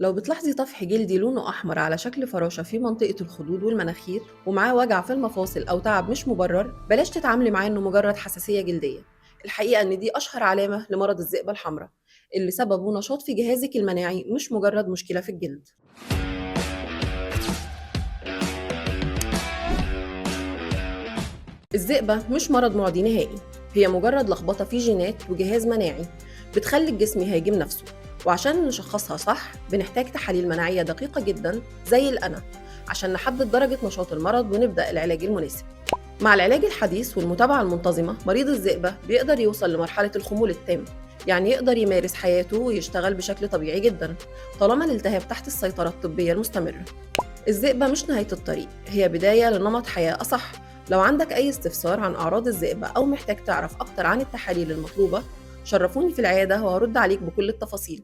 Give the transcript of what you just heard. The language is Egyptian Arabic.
لو بتلاحظي طفح جلدي لونه أحمر على شكل فراشة في منطقة الخدود والمناخير ومعاه وجع في المفاصل أو تعب مش مبرر، بلاش تتعاملي معاه إنه مجرد حساسية جلدية. الحقيقة إن دي أشهر علامة لمرض الذئبة الحمراء اللي سببه نشاط في جهازك المناعي، مش مجرد مشكلة في الجلد. الذئبة مش مرض معدي نهائي، هي مجرد لخبطة في جينات وجهاز مناعي بتخلي الجسم يهاجم نفسه. وعشان نشخصها صح بنحتاج تحاليل مناعية دقيقة جدا زي الأنا عشان نحدد درجة نشاط المرض ونبدأ العلاج المناسب. مع العلاج الحديث والمتابعة المنتظمة، مريض الذئبة بيقدر يوصل لمرحلة الخمول التام، يعني يقدر يمارس حياته ويشتغل بشكل طبيعي جدا طالما الالتهاب تحت السيطرة الطبية المستمرة. الذئبة مش نهاية الطريق، هي بداية لنمط حياة أصح. لو عندك أي استفسار عن أعراض الذئبة أو محتاج تعرف أكتر عن التحاليل المطلوبة، شرفوني في العيادة وهرد عليك بكل التفاصيل.